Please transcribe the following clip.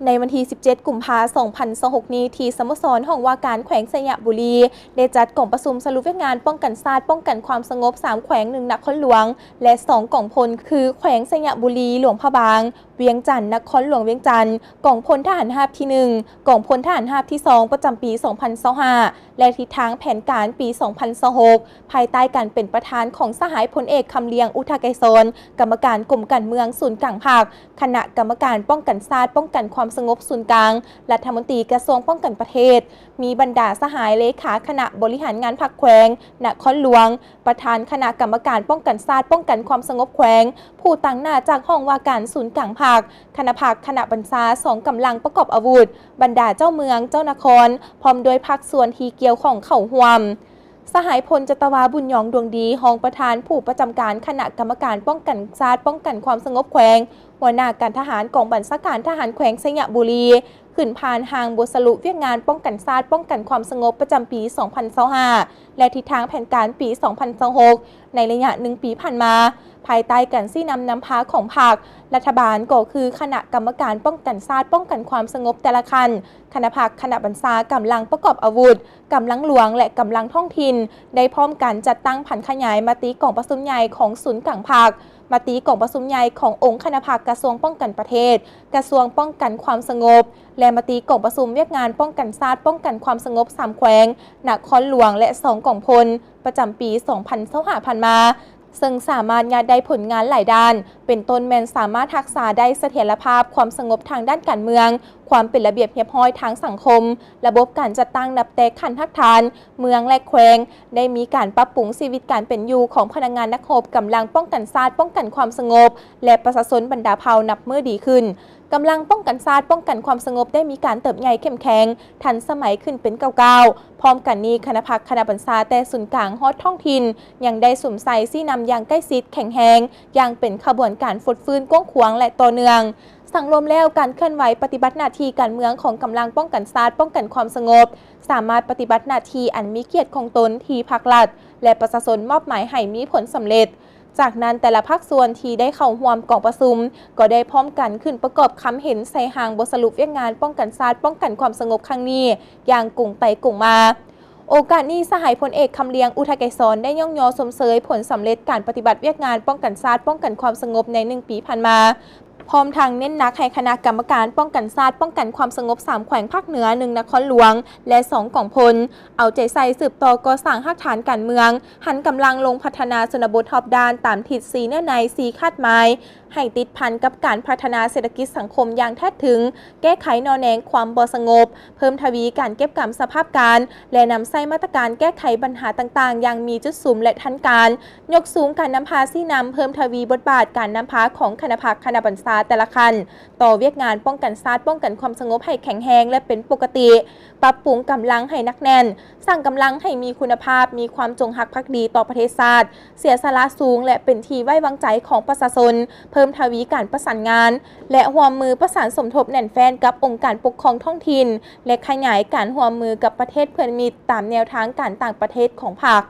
ໃນວັນທີສິບເຈັດ ກຸມພາ ສອງພັນຊາວຫົກນີ້ ທີ່ສະໂມສອນຫ້ອງວ່າການແຂວງໄຊຍະບູລີ ໄດ້ຈັດກອງປະຊຸມສະຫຼຸບວຽກງານປ້ອງກັນຊາດ, ປ້ອງກັນຄວາມສະຫງົບ ສາມແຂວງ ໜຶ່ງນະຄອນຫຼວງ ແລະ ສອງກອງພົນ ຄື ແຂວງໄຊຍະບູລີ, ຫຼວງພະບາງ, ວຽງຈັນ, ນະຄອນຫຼວງວຽງຈັນ, ກອງພົນທະຫານຮາບທີໜຶ່ງ, ກອງພົນທະຫານຮາບທີສອງ ປະຈຳປີສອງພັນຊາວຫ້າ ແລະ ທິດທາງແຜນການປີສອງພັນຊາວຫົກ ພາຍໃຕ້ການເປັນປະທານຂອງສະຫາຍພົນເອກ ຄຳລຽງ ອຸທະໄກສອນ ກຳມະການກົມການເມືອງສູນກາງພັກ, ຄະນະກຳມະການປ້ອງກັນຊາດ, ປ້ອງກັນຄວາມສະຫງົບສູນກາງ, ລັດຖະມົນຕີກະຊວງປ້ອງກັນປະເທດ, ມີບັນດາສະຫາຍເລຂາຄະນະບໍລິຫານງານພັກແຂວງ, ນະຄອນຫຼວງ, ປະທານຄະນະກຳມະການປ້ອງກັນຊາດ, ປ້ອງກັນຄວາມສະຫງົບແຂວງ, ຜູ້ຕາງໜ້າຈາກຫ້ອງວ່າການສູນກາງພັກ, ຄະນະພັກ, ຄະນະບັນຊາ, ສອງກຳລັງປະກອບອາວຸດ, ບັນດາເຈົ້າເມືອງ, ເຈົ້ານະຄອນ, ພ້ອມດ້ວຍພາກສ່ວນທີ່ກ່ຽວຂ້ອງເຂົ້າຮ່ວມ. ສະຫາຍພົນຈັດຕະວາ ບຸນຍອງ ດວງດີ ຮອງປະທານຜູ້ປະຈຳການຄະນະກຳມະການປ້ອງກັນຊາດ, ປ້ອງກັນຄວາມສະຫງົບແຂວງ, ຫົວໜ້າການທະຫານກອງບັນຊາການທະຫານແຂວງໄຊຍະບູລີ ຂຶ້ນຜ່ານຮ່າງບົດສະຫຼຸບວຽກງານປ້ອງກັນຊາດ, ປ້ອງກັນຄວາມສະຫງົບປະຈຳປີສອງພັນຊາວຫ້າ ແລະ ທິດທາງແຜນການປີສອງພັນຊາວຫົກ ໃນໄລຍະໜຶ່ງປີຜ່ານມາ, ພາຍໃຕ້ການຊີ້ນຳນຳພາຂອງພັກ, ລັດຖະບານ ກໍຄືຄະນະກຳມະການປ້ອງກັນຊາດ, ປ້ອງກັນຄວາມສະຫງົບແຕ່ລະຂັ້ນ, ຄະນະພັກ, ຄະນະບັນຊາ, ກຳລັງປະກອບອາວຸດ, ກຳລັງຫຼວງ ແລະ ກຳລັງທ້ອງຖິ່ນ ໄດ້ພ້ອມກັນຈັດຕັ້ງຜັນຂະຫຍາຍມະຕິກອງປະຊຸມໃຫຍ່ຂອງສູນກາງພັກ, ມະຕິກອງປະຊຸມໃຫຍ່ຂອງອົງຄະນະພັກກະຊວງປ້ອງກັນປະເທດ, ກະຊວງປ້ອງກັນຄວາມສະຫງົບ ແລະ ມະຕິກອງປະຊຸມວຽກງານປ້ອງກັນຊາດ, ປ້ອງກັນຄວາມສະຫງົບ ສາມແຂວງ, ນະຄອນຫຼວງ ແລະ ສອງກອງພົນ ປະຈຳປີສອງພັນຊາວຫ້າຜ່ານມາ, ເຊິ່ງສາມາດຍາດໄດ້ຜົນງານຫຼາຍດ້ານ, ເປັນຕົ້ນແມ່ນສາມາດຮັກສາໄດ້ສະຖຽນລະພາບ, ຄວາມສະຫງົບທາງດ້ານການເມືອງ, ຄວາມເປັນລະບຽບຮຽບຮ້ອຍທາງສັງຄົມ, ລະບົບການຈັດຕັ້ງນັບແຕ່ຂັ້ນຮາກຖານ, ເມືອງ ແລະ ແຂວງ, ໄດ້ມີການປັບປຸງຊີວິດການເປັນຢູ່ຂອງພະນັກງານນັກຮົບກຳລັງປ້ອງກັນຊາດ, ປ້ອງກັນຄວາມສະຫງົບ ແລະ ປະຊາຊົນບັນດາເຜົ່ານັບມື້ດີຂຶ້ນ. ກຳລັງປ້ອງກັນຊາດ, ປ້ອງກັນຄວາມສະຫງົບໄດ້ມີການເຕີບໃຫຍ່ເຂັ້ມແຂງ, ທັນສະໄໝຂຶ້ນເປັນກ້າວໆ. ພ້ອມກັນນີ້, ຄະນະພັກ, ຄະນະບັນຊາແຕ່ສູນກາງຮອດທ້ອງຖິ່ນ ຍັງໄດ້ສຸມໃສ່ຊີ້ນຳຢ່າງໃກ້ຊິດ, ແຂງແຮງ, ຢ່າງເປັນຂະບວນການຟົດຟື້ນກວ້າງຂວາງ ແລະ ຕໍ່ເນື່ອງ. ສັງລວມແລ້ວ, ການເຄື່ອນໄຫວປະຕິບັດໜ້າທີ່ການເມືອງຂອງກຳລັງປ້ອງກັນຊາດ, ປ້ອງກັນຄວາມສະຫງົບ ສາມາດປະຕິບັດໜ້າທີ່ອັນມີກຽດຂອງຕົນທີ່ພັກລັດ ແລະ ປະຊາຊົນມອບໝາຍໃຫ້ມີຜົນສຳເລັດ. ຈາກນັ້ນ, ແຕ່ລະພາກສ່ວນທີ່ໄດ້ເຂົ້າຮ່ວມກອງປະຊຸມ ກໍໄດ້ພ້ອມກັນຂຶ້ນປະກອບຄຳເຫັນໃສ່ຮ່າງບົດສະຫຼຸບວຽກງານປ້ອງກັນຊາດ, ປ້ອງກັນຄວາມສະຫງົບຄັ້ງນີ້ຢ່າງກົງໄປກົງມາ. ໂອກາດນີ້, ສະຫາຍພົນເອກ ຄຳລຽງ ອຸທະໄກສອນ ໄດ້ຍ້ອງຍໍຊົມເຊີຍຜົນສຳເລັດການປະຕິບັດວຽກງານປ້ອງກັນຊາດ, ປ້ອງກັນຄວາມສະຫງົບໃນໜຶ່ງປີຜ່ານມາ, ພ້ອມທັງເນັ້ນໜັກໃຫ້ຄະນະກຳມະການປ້ອງກັນຊາດ, ປ້ອງກັນຄວາມສະຫງົບ ສາມແຂວງພາກເໜືອ, ໜຶ່ງນະຄອນຫຼວງ ແລະ ສອງກອງພົນ ເອົາໃຈໃສ່ສືບຕໍ່ກໍ່ສ້າງຮາກຖານການເມືອງ, ຫັນກຳລັງລົງພັດທະນາຊົນນະບົດຮອບດ້ານຕາມທິດສີ່ເນື້ອໃນ, ສີ່ຄາດໝາຍ, ໃຫ້ຕິດພັນກັບການພັດທະນາເສດຖະກິດສັງຄົມຢ່າງແທດຖຶງ, ແກ້ໄຂໜໍ່ແນງຄວາມບໍ່ສະຫງົບ, ເພີ່ມທະວີການເກັບກຳສະພາບການ ແລະ ນຳໃຊ້ມາດຕະການແກ້ໄຂບັນຫາຕ່າງໆຢ່າງມີຈຸດສຸມ ແລະ ທັນການ, ຍົກສູງການນຳພາຊີ້ນຳ, ເພີ່ມທະວີບົດບາດການນຳພາຂອງຄະນະພັກ, ຄະນະບັນຊາແຕ່ລະຂັ້ນ ຕໍ່ວຽກງານປ້ອງກັນຊາດ, ປ້ອງກັນຄວາມສະຫງົບໃຫ້ແຂງແຮງ ແລະ ເປັນປົກກະຕິ, ປັບປຸງກຳລັງໃຫ້ໜັກແໜ້ນ, ສ້າງກຳລັງໃຫ້ມີຄຸນນະພາບ, ມີຄວາມຈົງຮັກພັກດີຕໍ່ປະເທດຊາດ, ເສຍສະຫຼະສູງ ແລະ ເປັນທີ່ໄວ້ວາງໃຈຂອງປະຊາຊົນ, ເພີ່ມທະວີການປະສານງານ ແລະ ຮ່ວມມືປະສານສົມທົບແໜ້ນແແຟ້ນກັບອົງການປົກຄອງທ້ອງຖິ່ນ ແລະ ຂະຫຍາຍການຮ່ວມມືກັບປະເທດເພື່ອນມິດຕາມແນວທາງການຕ່າງປະເທດຂອງພັກ.